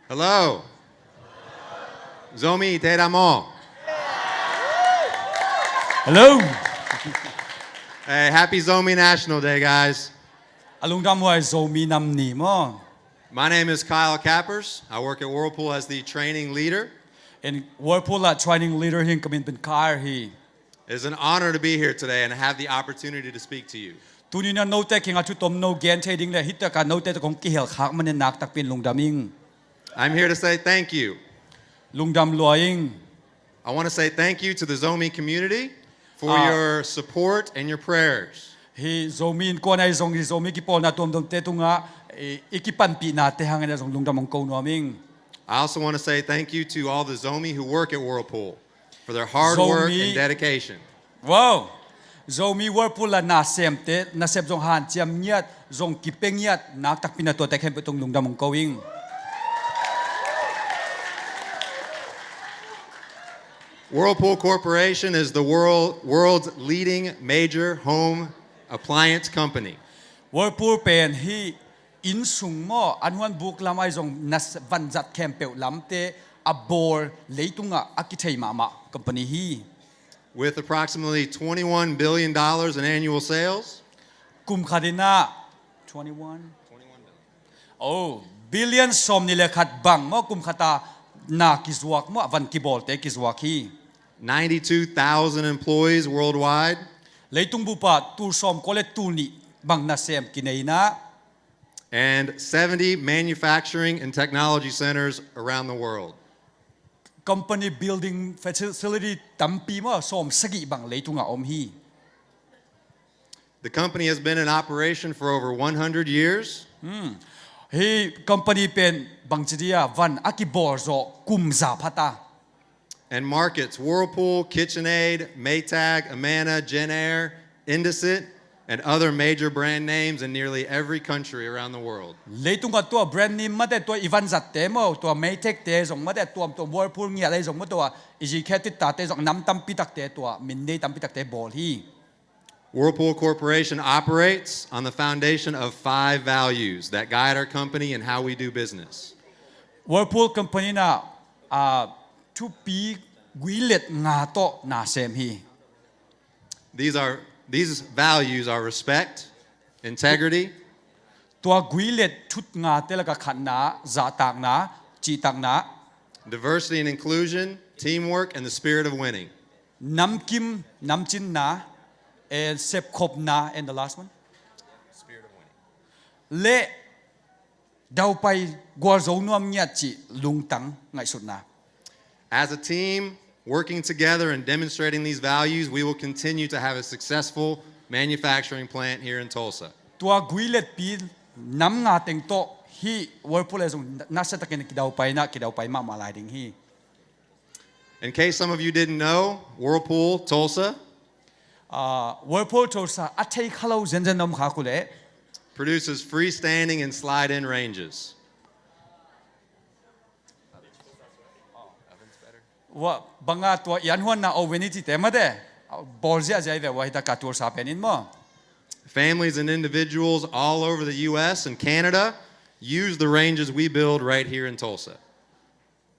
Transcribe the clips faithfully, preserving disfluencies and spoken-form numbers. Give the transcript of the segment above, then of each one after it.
Hello. Zomi, te da mo. Hello. Hey, happy Zomi National Day, guys. A lungdam huai Zomi nam ni maw. My name is Kyle Kappers. I work at Whirlpool as the training leader. In Whirlpool ah training leader hi ing, ka min pen Kyle hi. It is an honor to be here today and have the opportunity to speak to you. Tuni-in ah note kiangah thu tomno gen thei ding le hih takah note tawh kong kihel khak manin nakpi takin lungdam ing. I'm here to say thank you. Lungdam lua ing. I want to say thank you to the Zomi community for Ah. your support and your prayers. Hih Zomi innkuan ahi zong, hih Zomi kipawlna tuamtuamte tungah i, i kipanpihnate hangin ah zong lungdam hong ko nuam ing. I also want to say thank you to all the Zomi who work at Whirlpool for their hard work Zomi- and dedication. Wow. Zomi Whirlpool ah nasemte, nasep zong hanciam ngiat, zong kipia ngiat, nakpi takin ah tuate khempeuh tung lungdam hong ko ing. Whirlpool Corporation is the world, world's leading major home appliance company. Whirlpool pen hih innsung maw, anhuan buk lam ahi zong nas vanzat khempeuh lamte a bawl leitungah a kithei mahmah company hi. With approximately twenty-one billion dollars in annual sales, Kum khat in ah twenty-one. Oh, billion sawmnih le khat bang maw, kum khat a na kizuak maw, a van kibawlte kizuak hi. ninety-two thousand employees worldwide, Leitung bup ah tul sawmkua le tul nih bang nasem kinei in ah, and seventy manufacturing and technology centers around the world. Company building facility tampi maw, sawmsagih bang leitungah om hi. The company has been in operation for over one hundred years. Hih company pen bangci dia van a kibawl zawh kum za pha ta. And markets Whirlpool, KitchenAid, Maytag, Amana, Genair, Indesit, and other major brand names in nearly every country around the world. Leitungah tua brand name mate, tua i vanzatte maw, tua Maytag te zong mate, tuamtuam Whirlpool ngiat ahi zong maw, tua i zikhe titate zong nam tampi takte, tua min nei tampi takte bawl hi. Whirlpool Corporation operates on the foundation of five values that guide our company and how we do business. Whirlpool company in ah, ah, thupi guilet nga tawh na sem hi. These are, these values are respect, integrity, Tua guilet thut ngate lakah khatna, zahtakna, cihtakna, diversity and inclusion, teamwork, and the spirit of winning. Namkim, namcinna, and sepkhopna, and the last one? Le daupai gualzo nuam ngiat cih lungtang ngaihsutna. As a team, working together and demonstrating these values, we will continue to have a successful manufacturing plant here in Tulsa. Tua guiletpi nam nga teng tawh hih Whirlpool ah zong nasia takin kidaupai in ah, kidaupai mahmah lai ding hi. In case some of you didn't know, Whirlpool Tulsa Ah, Whirlpool Tulsa a thei kha lo zenzen na om khak uh leh produces freestanding and slide-in ranges. Ua, banga tua i anhuanna oven i cihte mate, bawl ziahziah i ve ua, hita ka Tulsa pen in maw. Families and individuals all over the U S and Canada use the ranges we build right here in Tulsa.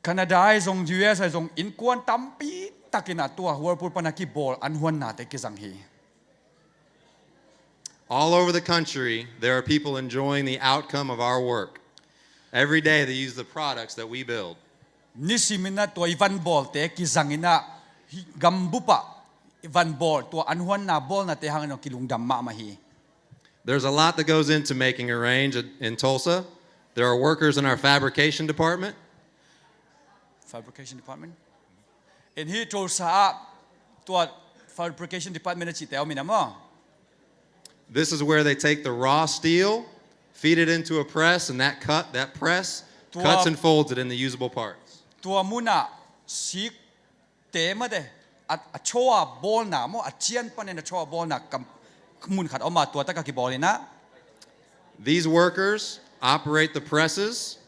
Canada ah zong, U S ah zong innkuan tampi takin ah tua Whirlpool pan a kibawl anhuannate kizang hi. All over the country, there are people enjoying the outcome of our work. Every day they use the products that we build. Nisimin ah tua i van bawlte kizang in ah, hih gambup ah i van bawl, tua anhuanna bawlnate hangin ah kilungdam mahmah hi. There's a lot that goes into making a range in Tulsa. There are workers in our fabrication department. Fabrication department. In hih Tulsa ah tua fabrication department a cihte om in ah maw. This is where they take the raw steel, feed it into a press, and that cut, that press Tua- cuts and folds it into usable parts. Tua mun ah sikte mate, a, a chaw a bawlna maw, a cian panin a chaw a bawlna kam, mun khat om a, tua tak a kibawl in ah. These workers operate the presses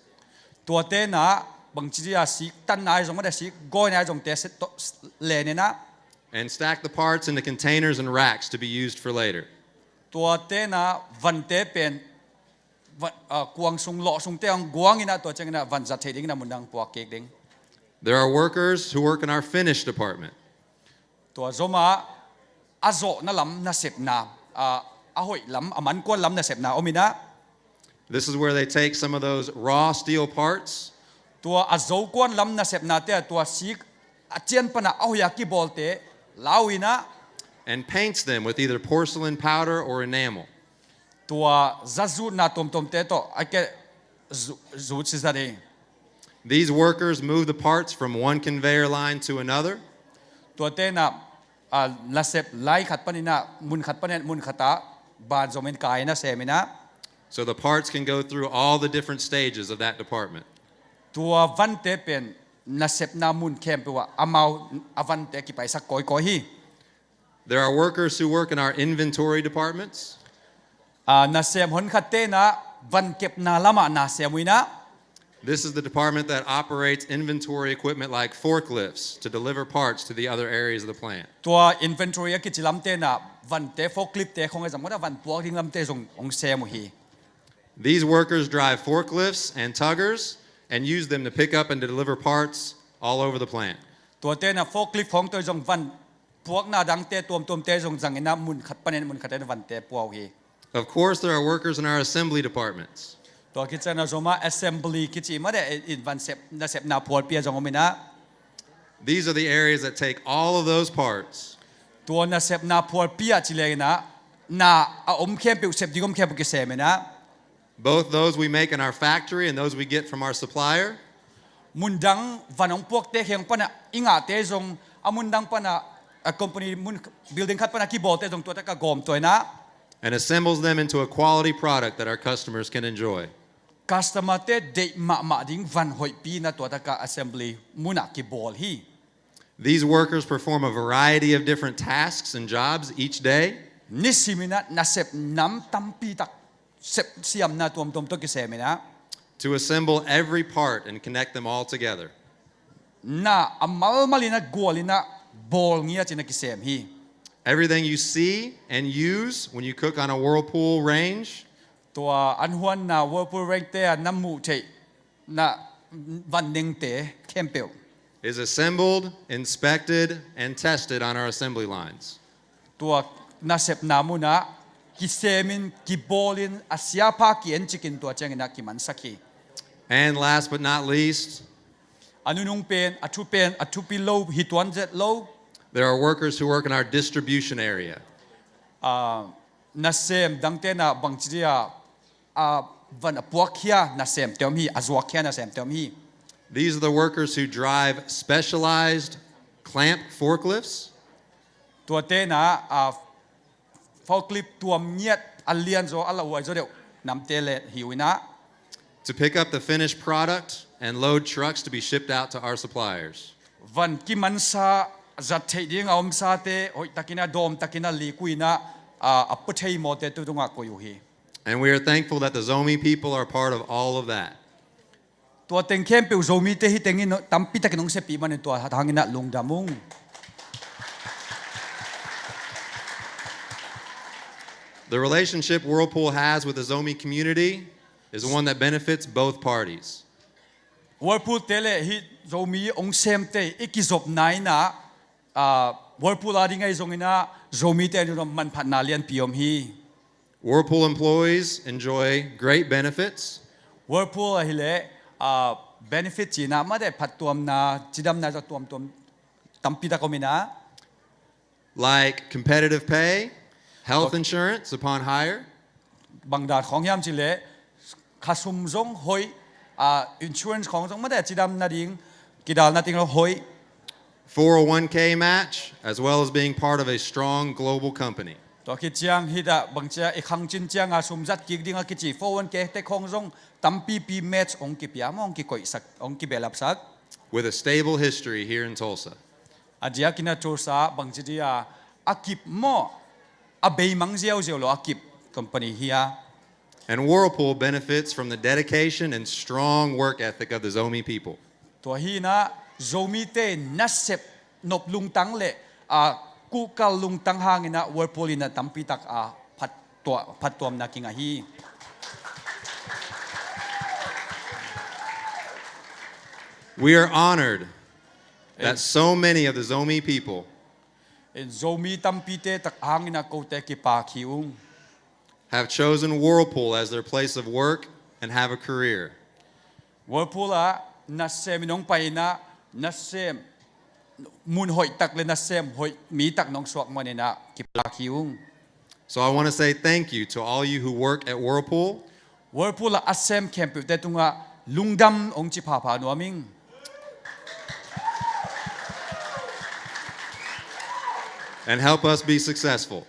Tuate in ah, bangci dia sik tanna ahi zong mate, sik gawina ahi zongte set to, len in ah. and stack the parts into containers and racks to be used for later. Tuate in ah vante pen van, ah, kuang sung, lawh sungte hong guang in ah, tua ciangin ah van zat theih dingin ah mun dang puak kik ding. There are workers who work in our finish department. Tua zomah a zawhna lam nasepna, ah, a hoih lam, a mankuan lam nasepna om in ah, This is where they take some of those raw steel parts tua a zokuan lam nasepnate ah tua sik a cian pana a hoih a kibawlte lau in ah, and paints them with either porcelain powder or enamel. Tua zazutna tuamtuamte tawh a ke zu- zut si zat hi. These workers move the parts from one conveyor line to another. Tuate in ah, ah, nasep lai khat panin ah mun khat panin mun khat ah ban zomin kai nasem in ah, So the parts can go through all the different stages of that department. Tua vante pen nasepna mun khempeuh ah amau a vante kipaisak kawikawi hi. There are workers who work in our inventory departments. Ah, nasem honkhatte in ah van kepna lamah nasem uh in ah, This is the department that operates inventory equipment like forklifts to deliver parts to the other areas of the plant. Tua inventory a kici lamte in ah vante, forkliftte khong a zang mawh a van puak ding lamte zong hong sem uh hi. These workers drive forklifts and tuggers and use them to pick up and to deliver parts all over the plant. Tuate in ah forklift khong tawh zong van puakna dangte tuamtuamte zong zang in ah mun khat panin mun khat in vante pua uh hi. Of course, there are workers in our assembly departments. Tua khit ciang a zomah assembly kici mah deh in van sep, nasepna phualpi a zong om in ah. These are the areas that take all of those parts Tua nasepna phualpi ah ci leng in ah na a om khempeuh, sep ding om khempeuh kisem in ah. Both those we make in our factory and those we get from our supplier. Mun dang van hong puakte kheng pana i ngahte zong, a mun dang pana, a company mun, building khat pana kibawlte zong tua tak a gawm tua in ah. And assembles them into a quality product that our customers can enjoy. Customer-te deih mahmah ding van hoihpi in ah tua tak a assembly mun ah kibawl hi. These workers perform a variety of different tasks and jobs each day. Nisim in ah nasep nam tampi tak, sep siamna tuamtuam tawh kisem in ah. To assemble every part and connect them all together. Na a malmal in ah gual in ah bawl ngiat in ah kisem hi. Everything you see and use when you cook on a Whirlpool range Tua an huanna Whirlpool range-te ah na muh theih na van nengte khempeuh is assembled, inspected, and tested on our assembly lines. Tua nasepna mun ah kisemin, kibawlin, a siapha ki-encik in tua ciangin ah kimansak hi. And last but not least, A nunung pen, a thu pen, a thupi lo, hi tuan zet lo, there are workers who work in our distribution area. ah, nasem dangte in ah bangci dia, ah, van a puakkhia nasemte om hi, a zuakkhia nasemte om hi. These are the workers who drive specialized clamp forklifts Tuate in ah, ah, forklift tuam ngiat, a lianzaw, a lauhuaizaw deuh namte le hi uh in ah. To pick up the finished product and load trucks to be shipped out to our suppliers. Van kimansa, zat theih ding a omsate hoihtakin ah, dawmtakin ah, lik uh in ah, ah, a pua thei mawhte tu tungah koih uh hi. And we are thankful that the Zomi people are part of all of that. Tua teng khempeuh Zomite hi tengin tampi takin hong sepih manin tua hangin ah lungdam ung. The relationship Whirlpool has with the Zomi community is one that benefits both parties. Whirlpool-te le hih Zomi hong semte i kizopna in ah, ah, Whirlpool a ding ahi zongin ah Zomite a ding zong manphatna lianpi om hi. Whirlpool employees enjoy great benefits Whirlpool ahih leh, ah, benefit cih in ah mah deh, phattuamna, cidamna zong tuamtuam tampi tak om in ah. Like competitive pay, health insurance upon hire. Bang dan khawng hiam cih leh, khasum zong hoih, ah, insurance khawng zong mah deh, cidamna ding, kidalna ding lo hoih. four oh one K match, as well as being part of a strong global company. Tua khit ciang hih dah bangci a i khangcin ciang a sum zat kik ding a kici four oh one K te khawng zong tampipi match hong kipia maw, hong kikoihsak, hong kibehlapsak. With a stable history here in Tulsa. A diakin a Tulsa bangci dia a kip maw, a beimang ziauziau lo a kip company hi a. And Whirlpool benefits from the dedication and strong work ethic of the Zomi people. Tua hi in ah Zomite nasep nop lungtang le, ah, kuhkal lungtang hangin ah Whirlpool in ah tampi tak a phattuamna kingah hi. We are honored that so many of the Zomi people In Zomi tampite tak hangin ah kote kipak hi ung. have chosen Whirlpool as their place of work and have a career. Whirlpool ah nasem in hong pai in ah nasem mun hoih tak le nasem hoih mi tak nong suak man in ah kipak hi ung. So I want to say thank you to all you who work at Whirlpool. Whirlpool ah a sem khempeuhte tungah lungdam hong ci phapha nuam ing. And help us be successful.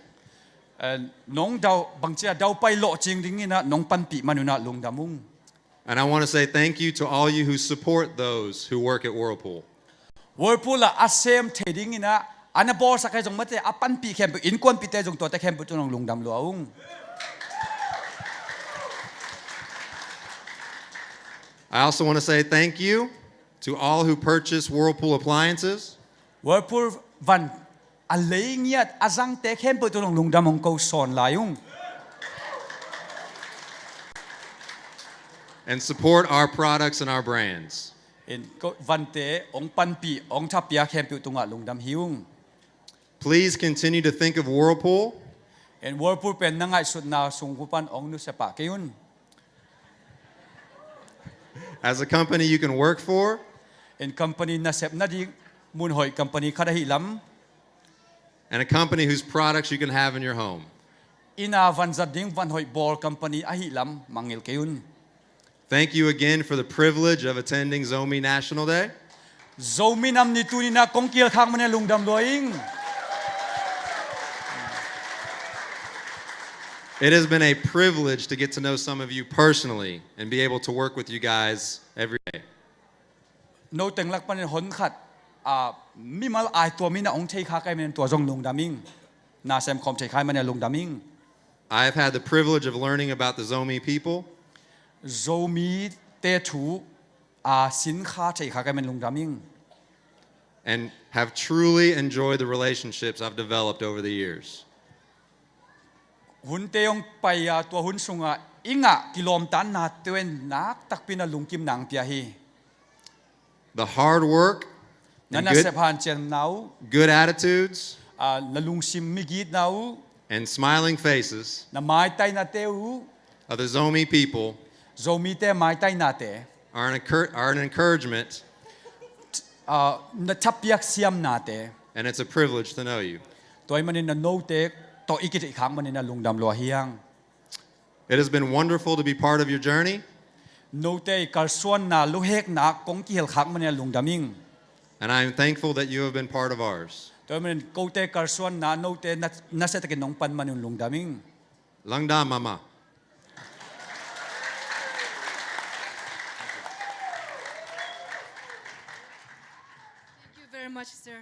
And nong dau bangcia daupai lawhcing dingin ah nong panpih man un ah lungdam ung. And I want to say thank you to all you who support those who work at Whirlpool. Whirlpool ah a sem thei dingin ah a na bawlsak ahi zong mate a panpih khempeuh innkuanpihte zong tuate khempeuh tungah lungdam lua ung. I also want to say thank you to all who purchase Whirlpool appliances. Whirlpool van a lei ngiat a zangte khempeuh tungah lungdam hong ko sawn lai ung. And support our products and our brands. In ko vante hong panpih hong thapiak khempeuh tungah lungdam hi ung. Please continue to think of Whirlpool In Whirlpool pen na ngaihsutna sung pan hong nusia pah kei un. As a company you can work for. In company na sep nading mun hoih company khat ahih lam. And a company whose products you can have in your home. Inn ah van zat ding van hoih bawl company ahih lam mangngilh kei un. Thank you again for the privilege of attending Zomi National Day. Zomi Nam Ni tuni-in ah kong kihel khak man in ah lungdam lua ing. It has been a privilege to get to know some of you personally and be able to work with you guys every day. No teng lak panin hon khat a mimal ai tua mi na hong thei kha kai man in tua zong lungdam ing. Na sem khawm thei khai man in ah lungdam ing. I have had the privilege of learning about the Zomi people. Zomite thu a sin kha thei kha kai man in lungdam ing. And have truly enjoyed the relationships I've developed over the years. Hunte hong pai a tua hun sungah i ngah kilawmtanna tuan nak takpi na lungkim nang pia hi. The hard work, na nasep hanciamna uh, good attitudes, na lungsim migitna uh, and smiling faces, na maitainate uh, of the Zomi people, Zomite maitainate, are an, are an encouragement, na thapiak siamnate, and it's a privilege to know you. Tua ahih manin na note tawh i kitheih khak man in ah lungdam lua hi hang. It has been wonderful to be part of your journey. Note i kalsuanna luhekna kong kihel khak man in ah lungdam ing. And I am thankful that you have been part of ours. Tua ahih manin kote kalsuanna note na, nasiatakin nong pan man un lungdam ing. Langdam mahmah. Thank you very much, sir.